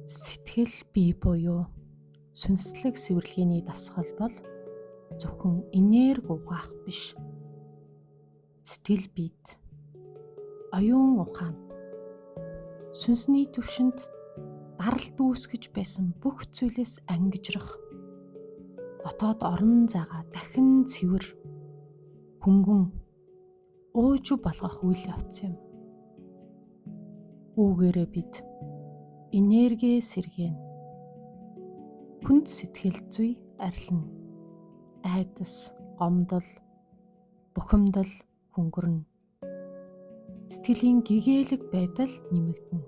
Сэтгэл бие буюу сүнслэг сэвэрлэгээний дасгал бол зөвхөн энерги угаах биш. Сэтгэл биед оюун ухаан сүнсний түвшинд даралт үүсгэж байсан бүх зүйлээс ангижрах, дотоод орон зайгаа дахин цэвэр, хөнгөн, уужуу болгох үйл явц юм. Үүгээрээ бид энерги сэргээн, хүнд сэтгэл зүй арилна, айдас, гомдол, бухимдал хөнгөрнө. Сэтгэлийн гэгээлэг байдал нэмэгдэнэ.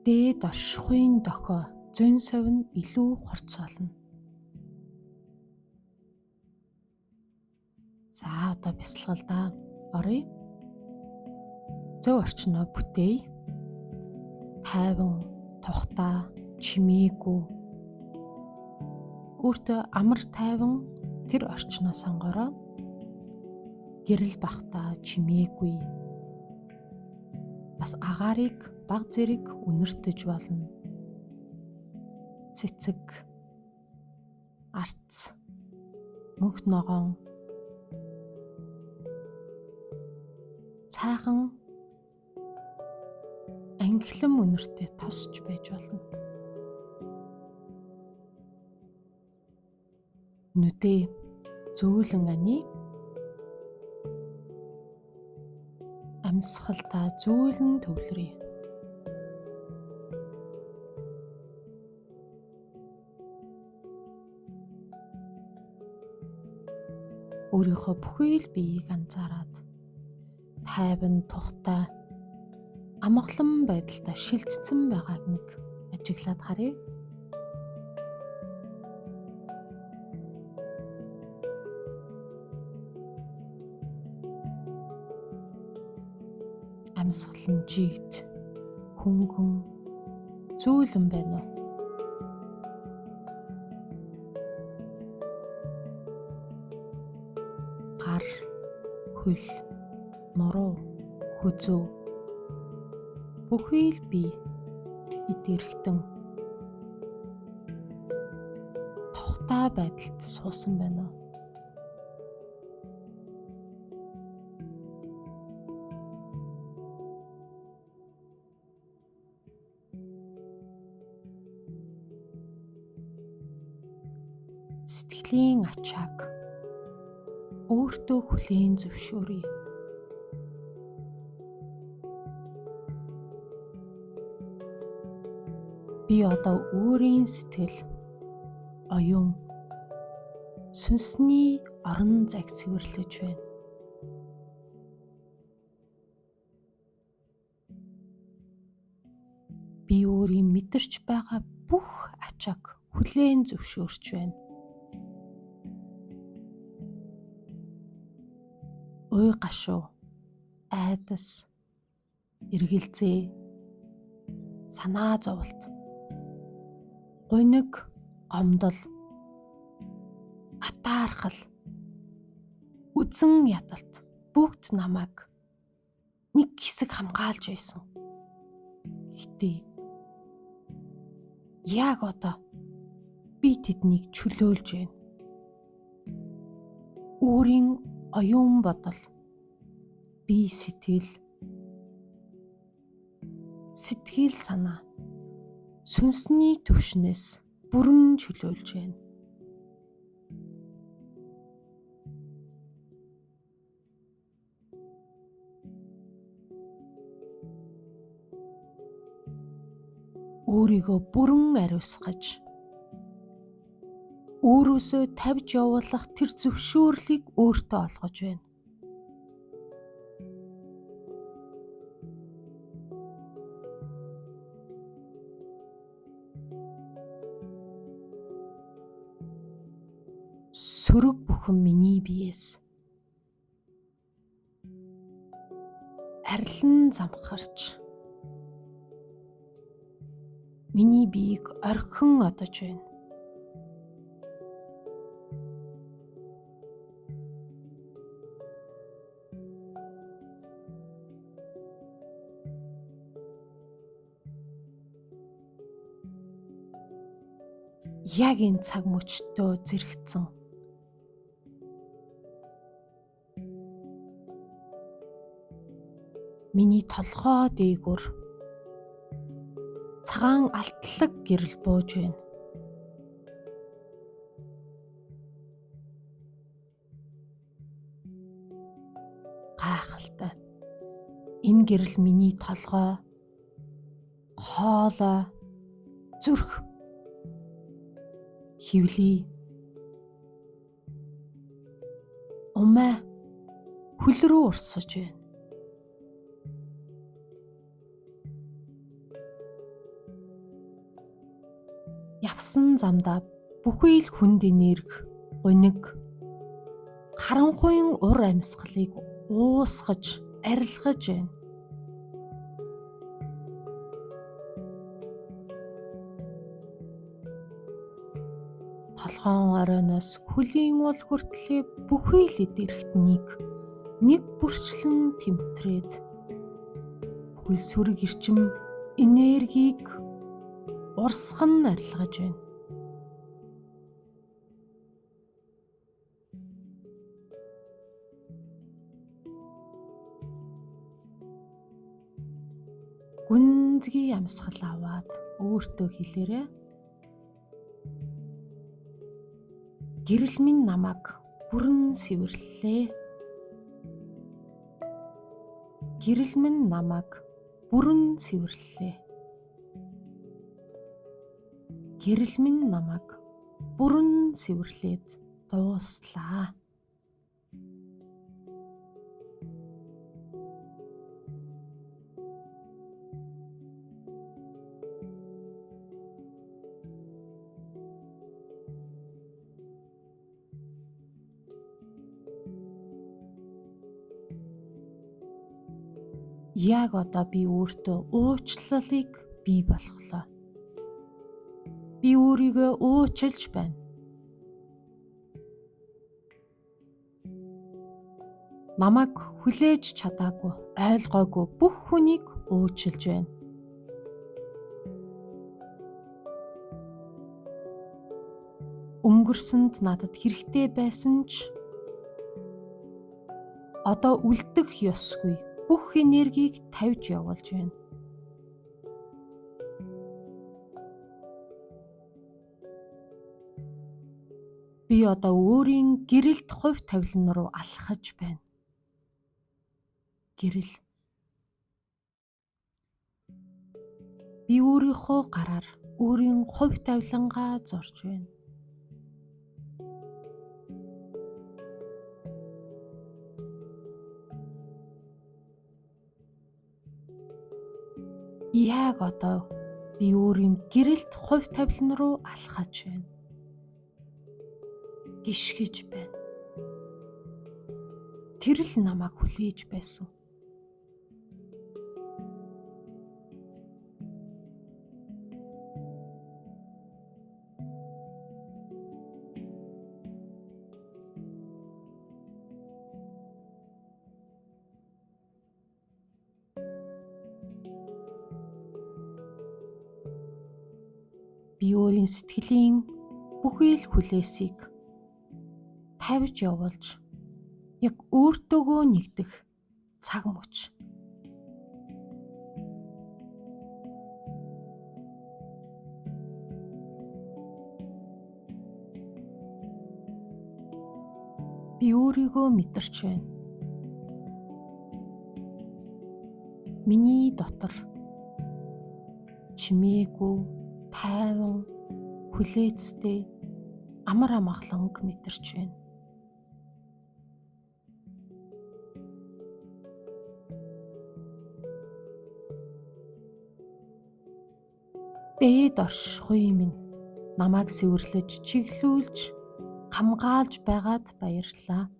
Дээд оршихуйн дохио зөн совин илүү хурц болно. За одоо бясалгалдаа оръё. Зөв орчноо бүтээе. Тайван, тухтай, чимээгүй. Өөртөө амар тайван тэр орчноо сонгороо. Гэрэл бахта чимээгүй. Бас агаарыг баг зэрэг үнэртэж болно. Цэцэг, арц, мөнх ногоон, цайхан ангилан үнэртэй тосч байж болно. Нүдээ зөөлөн ани, амьсгалдаа зөөлөн төвлөрье. Өөрийнхөө бүхий л биеийг анзаараад тайван, тухтай, амгалан байдалтай шилжсэн байгааг нэг ажиглаад харъя. Амьсгал нь жигд, хөнгөн, зөөлөн байна уу? Гар, хөл, нуруу, хүзүү бүхий л бие эд эргэтэн тухтай байдалд суусан байна уу? Сэтгэлийн ачааг өөртөө хүлээн зөвшөөрье. Би одоо өөрийн сэтгэл, оюун, сүнсний орон зайг цэвэрлэж байна. Би өөрийн мэдэрч байгаа бүх ачааг хүлээн зөвшөөрч байна. Уй гашуу, айдас, эргэлзээ, санаа зовлт, гуниг, гомдол, атаархал, үзэн ядалт бүгд намайг нэг хэсэг хамгаалж байсан. Гэхдээ яг одоо би тэднийг чөлөөлж байна. Өөрийн оюун бодол, бие сэтгэл, сэтгэл санаа сүнсний түвшнээс бүрэн чөлөөлж байна. Өөрийгөө бүрэн ариусгаж, өөрөөсөө тавьж явуулах тэр зөвшөөрлийг өөртөө олгож байна. Сөрөг бүхэн миний биеэс арилан замхарч миний биеийг орхин одож байна. Яг энэ цаг мөчтөө зэрэгцэн миний толгой дээгүүр цагаан алтлаг гэрэл бууж байна. Гайхалтай. Энэ гэрэл миний толгой, хоолой, зүрх, хөвлөе, умай, хөл рүү урсаж байна. Явсан замдаа бүхий л хүнд энерги, гуниг, харанхуйн ур амьсгалыг уусгаж, арилгаж байна. Толгоон оройноос хөлийн уул хүртлээ бүхий л эд эрхтнийг нэг бүрчлэн тэмтрээд бүхэл сөрөг эрчим энергийг урсган арилгаж байна. Гүнзгий амьсгал аваад өөртөө хэлээрэй. Гэрэл минь намайг бүрэн сэвэрлээ. Гэрэл минь намайг бүрэн сэвэрлээ. Гэрэл минь намайг бүрэн сэвэрлээд дууслаа. Яг одоо би өөртөө уучлалыг бий болголоо. Би өөрийгөө уучлж байна. Намайг хүлээж чадаагүй, ойлгоогүй бүх хүнийг уучлж байна. Өнгөрсөнд надад хэрэгтэй байсан ч одоо үлдэх ёсгүй бүх энергийг тавьж явуулж байна. Би одоо өөрийн гэрэлт хувь тавилан руу алхаж байна. Гэрэл. Би өөрийнхөө гараар өөрийн хувь тавилангаа зорж байна. Яг одоо би өөрийн гэрэлт хувь тавилан руу алхаж байна. Гишгэж байна. Тэр л намайг хүлээж байсан. Би өөрийн сэтгэлийн бүхий л хүлээсийг тавьж явуулж яг өөртөөгөө нэгдэх цаг мөч. Би өөрийгөө мэдэрч байна. Миний дотор чимээгүй, тайван, хүлээцтэй, амар амгаланг мэдэрч байна. Дээд оршихуй минь намайг сэвэрлэж, чиглүүлж, хамгаалж байгаад баярлалаа.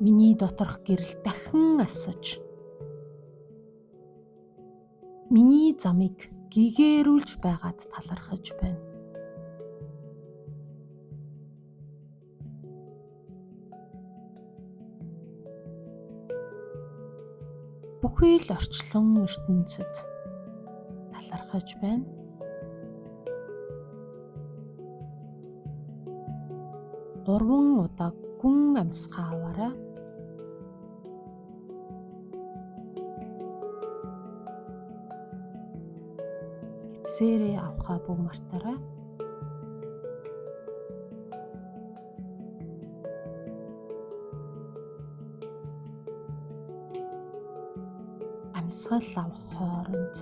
Миний доторх гэрэл дахин асаж, миний замыг гэгээрүүлж байгаад талархаж байна. Бүхий л орчлон ертөнцид талархаж байна. 3 удаа гүн амьсгаа аваарай. Гидсээрээ авахаа бүх мартаарай. Амьсгал авах хооронд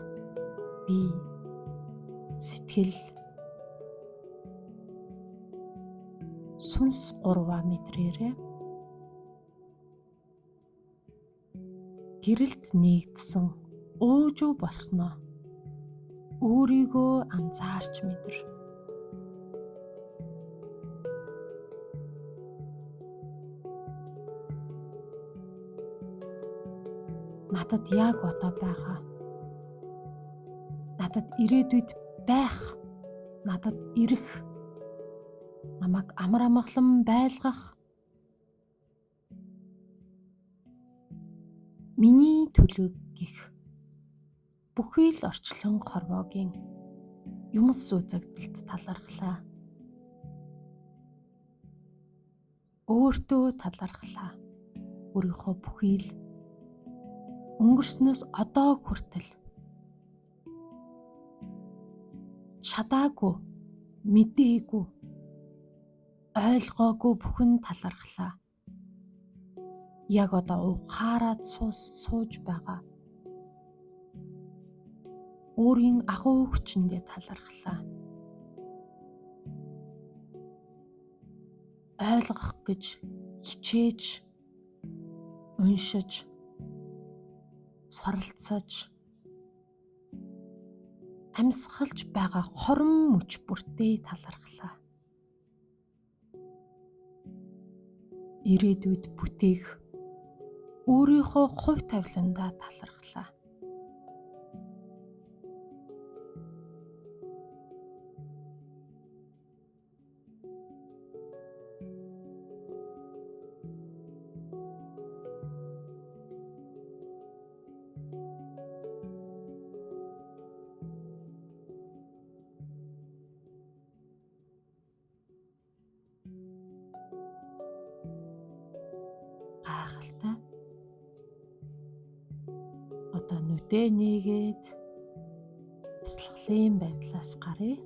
би сэтгэл сүнс гурваа мэдрээрээ. Гэрэлд нэгдсэн уужуу болсноо өөрийгөө анзаарч мэдэр. Надад яг одоо байгаа. Надад ирээдүйд байх, надад ирэх, намайг амар амгалан байлгах, миний төлөө гих бүхий л орчлон хорвоогийн юмс үзэгдэлд талархлаа. Өөртөө талархлаа. Өөрийнхөө бүхий л өнгөрснөөс одоо хүртэл чадаагүй, мэдээгүй, ойлгоогүй бүхэн талархлаа. Яг одоо ухаарад сууж байгаа өөрийн агуу хүчиндээ талархлаа. Ойлгох гэж хичээж, уншиж, суралцаж, амьсгалж байгаа хорон мөч бүртээ талархлаа. Ирээдүйд бүтээх өөрийнхөө хувь тавиландаа талархлаа. Гайхалтай. Одоо нүдээ нээгээд бясалгалын байдлаас гаръя.